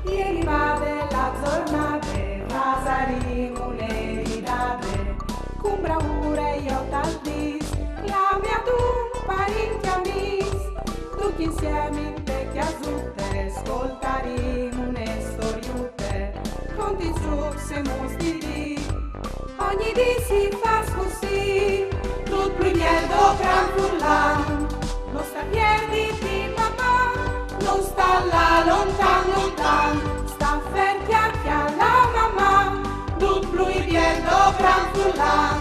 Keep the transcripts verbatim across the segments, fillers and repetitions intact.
E rivade la zornade, fasarìn une ridade, cun braure jo tal dis, clame a dun parint e amis, ducj insiemi inte cjasute, scoltarìn une storiute, conti, zucs e muts di dì. Ogni dì si fâs cussì, dut plui biel do cran furlan. No sta pierditi, Maman, no sta lâ lontan, lontan. Sta fer, cjar, cjalâ, Maman, dut plui biel do cran furlan.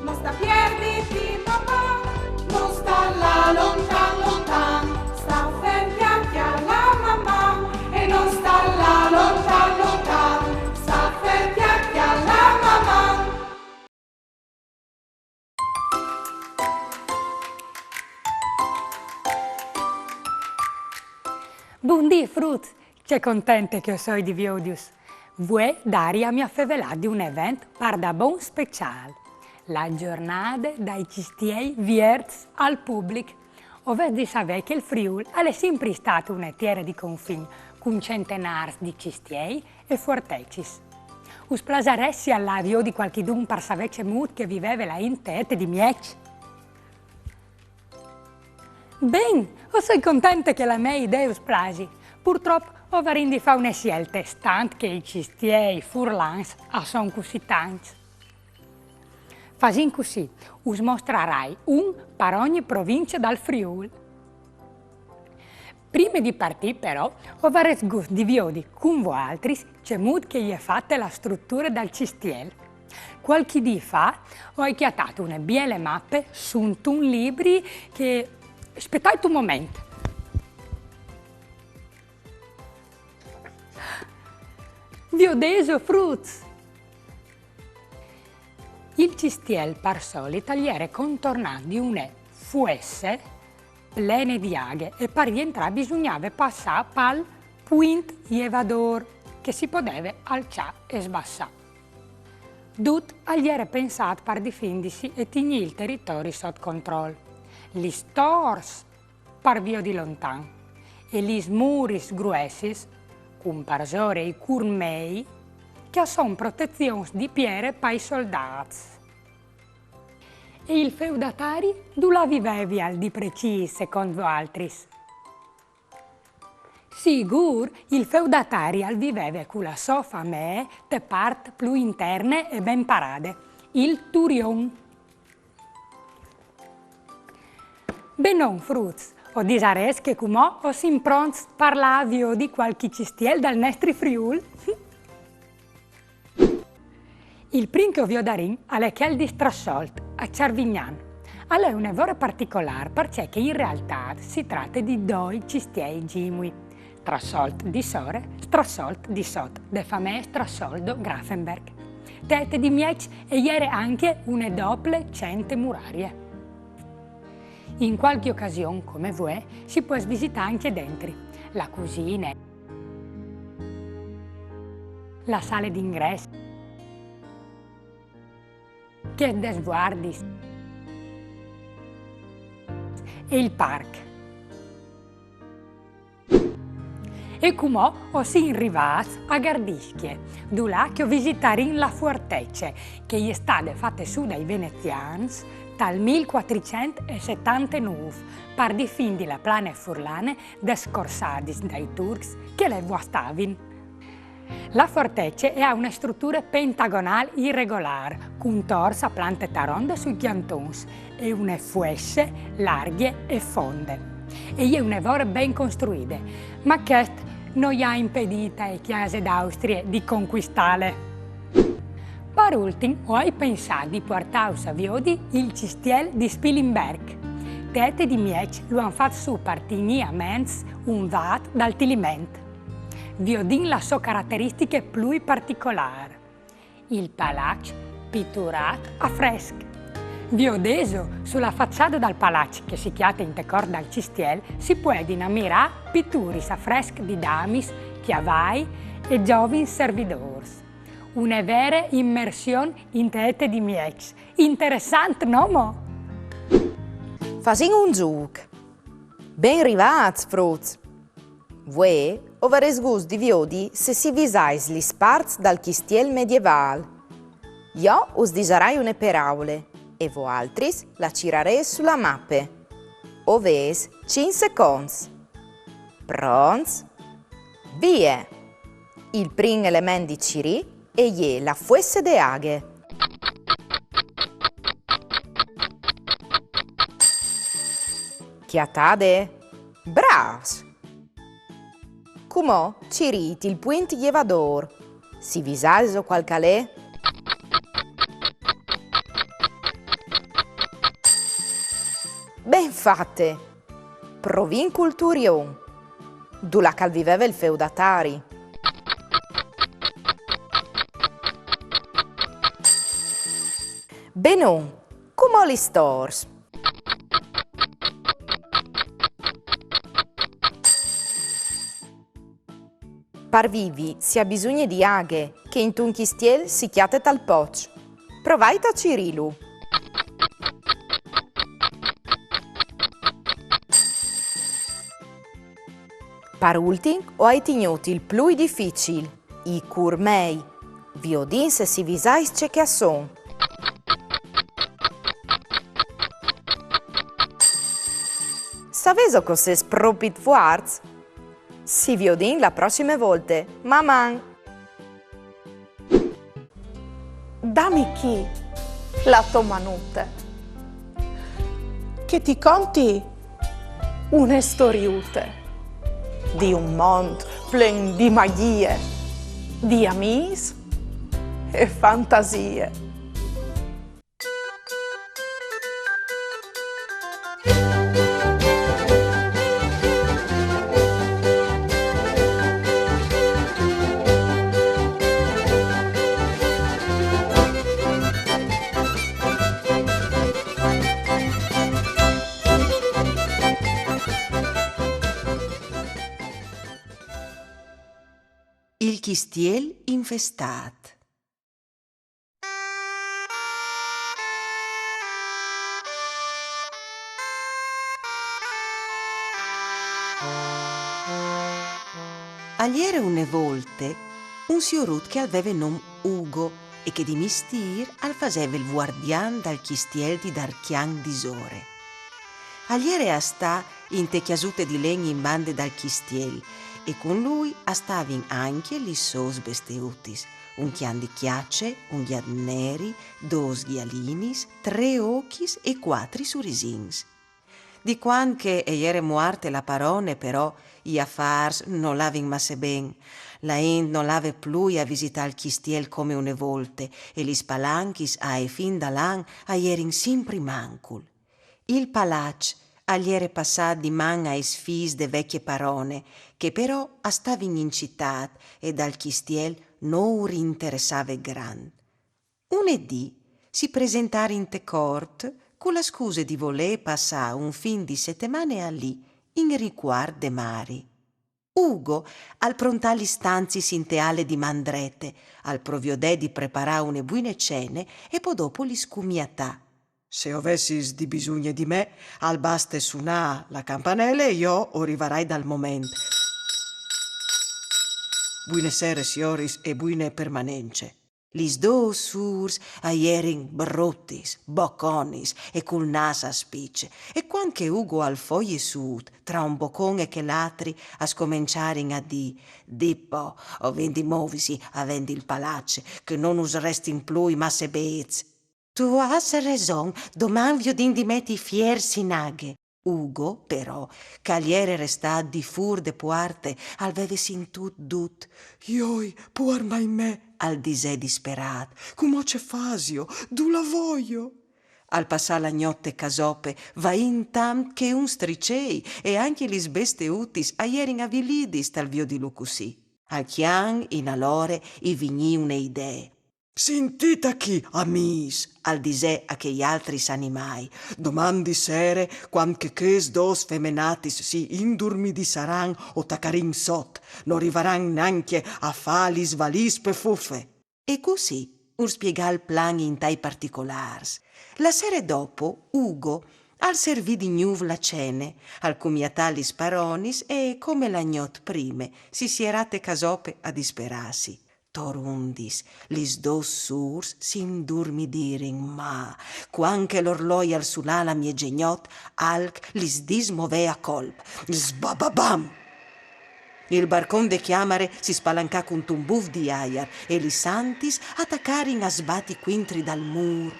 No sta pierditi, Maman, no sta lâ lontan, lontan. Sta fer, cjar, cjalâ, Maman, e no sta lâ lontan, lontan. Sta fer, cjar, cjalâ, Maman. Bundì, fruts! Ce contente che o soi di viodius! Vuê Daria mi à fevelât di un event pardabon speciâl, la zornade dai cjistiei vierts al public. O vês di savê che il Friûl al è simpri stât une tiere di confin, cun centenârs di cjistiei e fuartecis. Us plasaressial lâ a viodi cualchidun par savê cemût che e viveve la int te ete di mieç? Ben, o soi contente che la mê idee us plasi. Purtrop o varìn di fâ une sielte, stant che i cjistiei furlans a son cussì tancj. Fasìn cussì, us mostrarai un par ogni provincie dal Friûl. Prime di partî, però, o varès gust di viodi cun voaltris cemût che e je fate la struture dal cjistiel. Cualchi dì fa o ai cjatât une biele mape suntun libri che... Spietait un moment. Viodêso, fruts! Il cjistiel par solit al jere contornât di une fuesse plene di aghe e par jentrâ bisugnave passâ pal puint jevadôr che si podeve alçâ e sbassâ. Dut al jere pensât par difindisi e tignî il teritori sot control. Lis tors par viodi lontan e lis muris gruessis, cun parsore i curmei, che a son protezions di piere pai soldâts. E il feudatari dulà vivevial di precîs, secont voaltris? Sigûr, il feudatari al viveve cu la sô famee te part plui interne e ben parade, il turion. Benon, fruts, o disarès che cumò o sin pronts par lâ a viodi cualchi cjistiel dal nestri Friûl. Il prin che o viodarìn al è chel di Strassolt, a Cervignan. Al è une vore particolâr, parcè che in realtât si trate di doi cjistiei gimui, Strassolt di sore, Strassolt di sot, de famee Strassoldo-Grafenberg. Te ete di mieç e jere ancje une dople cente murarie. In cualchi ocasion, come vuê, si pues visitâ ancje dentri, la cusine, la sale di ingrès, chê des vuardis e il parc. E cumò o sin rivâts a Gardiscje, dulà che o visitarìn la fuartece, che e je stade fate sù dai venezians tal mil cuatricent e setantenûf, par difindi la plane furlane des corsadis dai turcs che le vuastavin. La fuartece e à une struture pentagonâl iregolâr, cun tors a plante taronde sui cjantons e une fuesse largje e fonde. E je une vore ben costruide, ma chest no i à impedît ae cjase d'Austrie di concuistâle. Par ultin, o ai pensât di puartâus a viodi il cjistiel di Spilimberc. Te ete di mieç lu àn fat sù par tignî a ments un vât dal Tiliment. Viodìn la sô carateristiche plui particolâr. Il palaç piturât a fresc. Viodêso, su la façade dal palaç che si cjate inte cort dal cjistiel, si puedin amirâ pituris a fresc di damis, cjavai e zovins servidôrs. Une vere imersion inte ete di mieç. Interessant, no mo? Fasìn un zûc. Ben rivâts, fruts! Vuê O varès gust di viodi se si visais lis parts dal chistiel medievâl. Jo us disarai une peraule e voaltris la cirarês su la mape. O vês cinc seconts. Pronts? Vie! Il prin element di cirî e je la fuesse de aghe. Cjatade? Brâfs! Cumò cirît il puint jevadôr. Si visaiso cuâl che al è? Ben fate! Provìn cul turion. Dulà che al viveve il feudatari. Benon, cumò lis tors. Par vivi si à bisugne di aghe, che intun chistiel si cjate tal poç. Provait a cirîlu. Par ultin o ai tignût il plui dificil, i curmei. Viodìn se si visais ce che a son. Savêso che o sês propit fuarts? Si viodìn la prossime volte. Maman! Dami chi la tô manute, che ti conti une storiute di un mont plen di magjie, di amîs e fantasie. Il chistiel infestât. Al jere une volte un siorut che al veve non Ugo e che di mistîr al faseve il vuardian dal chistiel di Darcjan Disore. Al jere a stâ inte cjasute di len in bande dal chistiel e cun lui a stavin ancje lis sôs besteutis, un cjan di cjace, un gjat neri, dôs gjalinis, trê ocjis e cuatri surisins. Di cuant che e jere muarte la parone, però, i afârs no lavin masse ben. La int no lave plui a visitâ il chistiel come une volte, e lis palanchis ae fin dal an a jerin simpri mancul. Il palaç al jere passât di man aes fiis de vecje parone, che però a stavin in citât e dal chistiel no ur interessave grant. Une dì si presentarin te cort cu la scuse di volê passâ un fin di setemane alì, in ricuart de mari. Ugo al prontà lis stanziis inte ale di man drete, al proviodè di preparâ une buine cene e po dopo lis cumiatà. Se o vessis di bisugne di me, al baste sunâ la campanele e jo o rivarai dal moment. Buine sere, sioris, e buine permanence. Lis dôs sûrs a jerin brutis, boconis e cul nâs a spice, e cuant che Ugo al fo jessût, tra un bocon e chel altri, a scomençarin a dî: «Di po, o vin di movisi a vendi il palaç, che no nus restin plui masse bêçs.» «Tu âs reson, doman viodìn di meti i fiers in aghe.» Ugo, però, che al jere restât di fûr de puarte, al veve sintût dut. «Joi, puar mai me!» al disè disperât. «Cumò ce fasio? Dulà voio?» Al passà la gnot te casope, vaint tant che un stricei, e ancje lis besteutis a jerin avilidis tal viodilu cussì. Al cjan, in alore, i vignì une idee. «Sintît achì, amîs», al disè a chei altris animâi, «doman di sere, cuant che chês dôs femenatis si indurmidissaran o tacarìn sot, no rivaran nancje a fâ lis valîs pe fufe.» E cussì ur spiegà il plan intai particolârs. La sere dopo, Ugo, Al servì di gnûf la cene, al cumiatà lis paronis e, come la gnot prime, si sierà te casope a disperâsi. Tor undis, lis dôs sûrs si indurmidirin, ma, cuant che l'orloi al sunà la miezegnot, alc lis dismovè a colp. Sbababam! Il barcon de cjamare si spalancà cuntun buf di aiar e lis antis a tacarin a sbati cuintri dal mûr.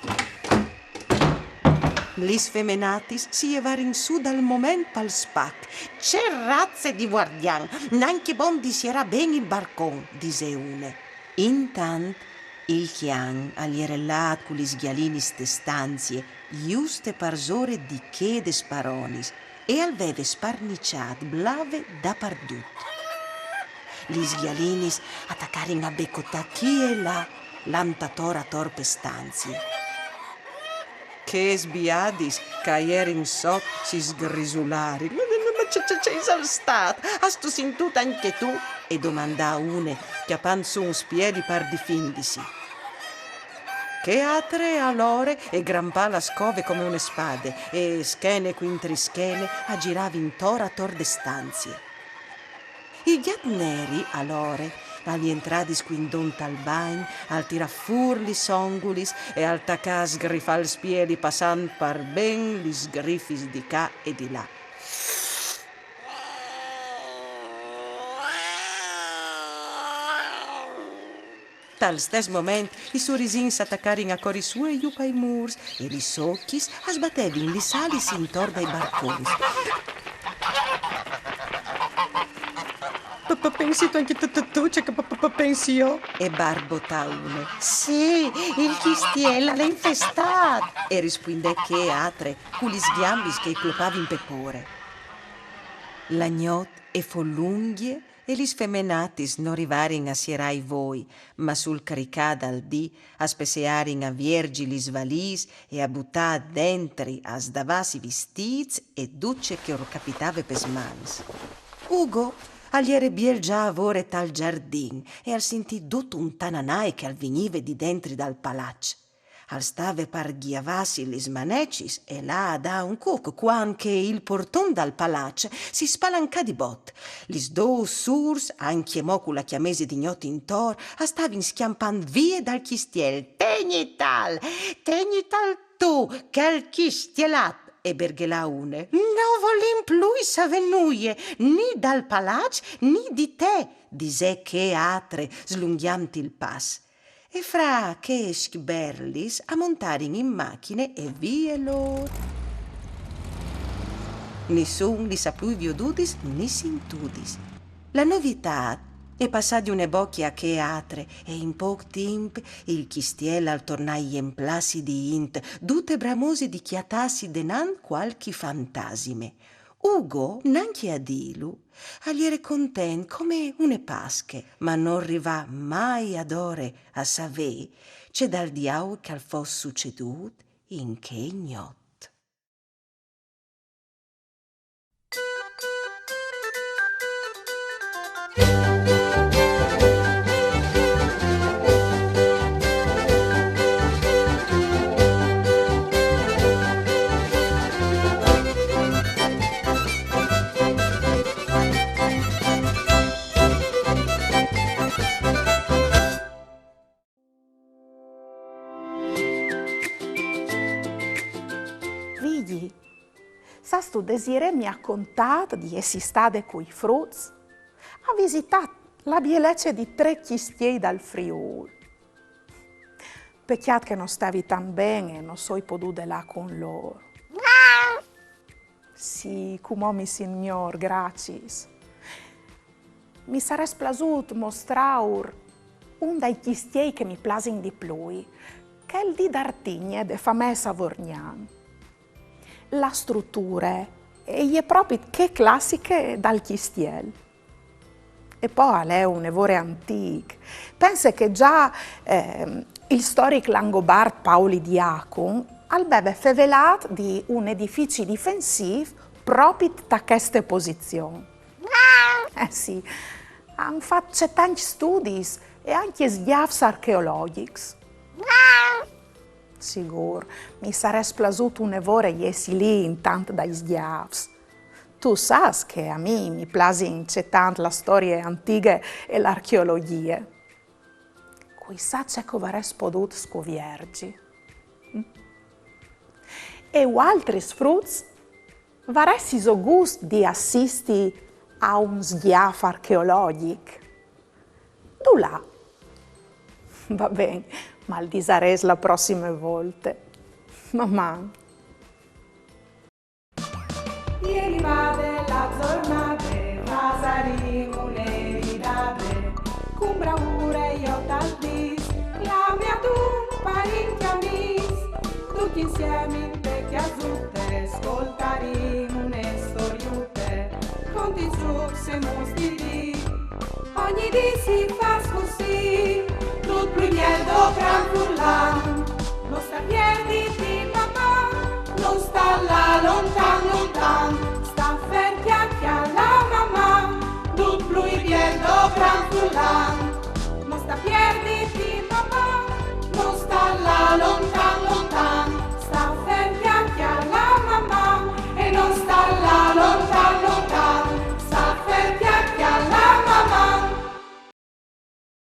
Lis femenatis si jevarin sù dal moment pal spac. Ce raze di vuardian! Nancje bon di sierâ ben il barcon, disè une. Intant il cjan al jere lât cu lis gjalinis te stanzie, juste parsore di chê des paronis, e al veve sparniçât blave dapardut. Lis gjalinis a tacarin a becotâ chi e là, lant ator ator pe stanzie. Chês biadis che a jerin sot si sgrisularin. Ma, ma, ma ce, ce, ce isal stât? Âstu sintût ancje tu? E domandà une, cjapant sù un spieli par difindisi. Chê altre alore e grampà la scove come une spade e, schene cuintri schene, a ziravin tor ator de stanzie. Il gjat neri, alore, al jentrà di scuindon tal bagn, al tirà fûr lis ongulis e al tacà a sgrifâ il spieli passant par ben lis sgrifis di ca e di là. Tal stes moment, i surisins a tacarin a cori sù e jù pai mûrs e lis ocjis a sbatevin lis alis intor dai barcons. Pe, pe, pensistu ancje tu, tu, tu, ce che pe, pe, pe, pensi jo? E barbotà une. Sì, il cjistiel al è infestât! E rispuindè chê altre, cu lis gjambis che i clopavin pe pôre. La gnot e fo lungje e lis femenatis no rivarin a sierâ i voi, ma sul cricâ dal dì a spessearin a vierzi lis valîs e a butâ dentri a sdavàs i vistîts e dut ce che ur capitave pes mans. Ugo al jere biel za a vore tal zardin e al sintì dut un tananai che al vignive di dentri dal palaç. Al stave par gjavâsi lis manecis e lâ a dâ un cuc, cuant che il porton dal palaç si spalancà di bot. Lis dôs sûrs, ancjemò cu la cjamese di gnot intor, a stavin scjampant vie dal cjistiel. Tegnital, tegnital tu, chel cjistielat! E berghelà une. No volìn plui savê nuie, ni dal palaç, ni di te, disè chê altre, slungjant il pas. E fra chescj berlis a montarin in machine e vie lôr. Nissun lis à plui viodudis ni sintudis. La novitât e passà di une bocje a chê altre e in pôc timp il cjistiel al tornà a jemplâsi di int, dute bramose di cjatâsi denant cualchi fantasime. Ugo, nancje a dîlu, al jere content come une Pasche, ma nol rivà mai adore a savê ce dal diaul che al fos sucedût in chê gnot. Vigji, sâstu, Desirée mi à contât di jessi stade cui fruts a visitâ la bielece di trê cjistiei dal Friûl. Pecjât che no stavi tant ben e no soi podude lâ cun lôr. Sì, cumò mi sint miôr, graciis. Mi sarès plasût mostrâur un dai cjistiei che mi plasin di plui, chel di Dartigne de famee Savorgnan. La struture e je propit chê classiche dal cjistiel. E po al è une vore antîc. Pense che za, ehm, il storic langobart Pauli Diacun al veve fevelât di un edifici difensîf propit ta cheste posizion. Eh sì, a àn fat cetancj studis e ancje sgjâfs archeologjics. Sigûr, mi sarès plasût une vore jessi li intant dai sgjâfs. Tu sâs che a mi mi plasin cetant la storie antighe e la archeologjie. Cui sa ce che o varès podût scuvierzi. E vualtris fruts? Varessiso gust di assisti a un sgjâf archeologjic? Dulà? Va ben, mal disarès la prossime volte. Maman! Ieri vade la zornade, fasarìn une ridade, cun braure jo tal dîs, clame adun parinti amîs, ducj insiemi inte cjasute, scoltarìn une storiute, conti zûcs e muts di dì. Ogni dì si fâs cussì, dut plui biel do gran furlan, no sta pierdi di maman, no sta lâ lontan lontan.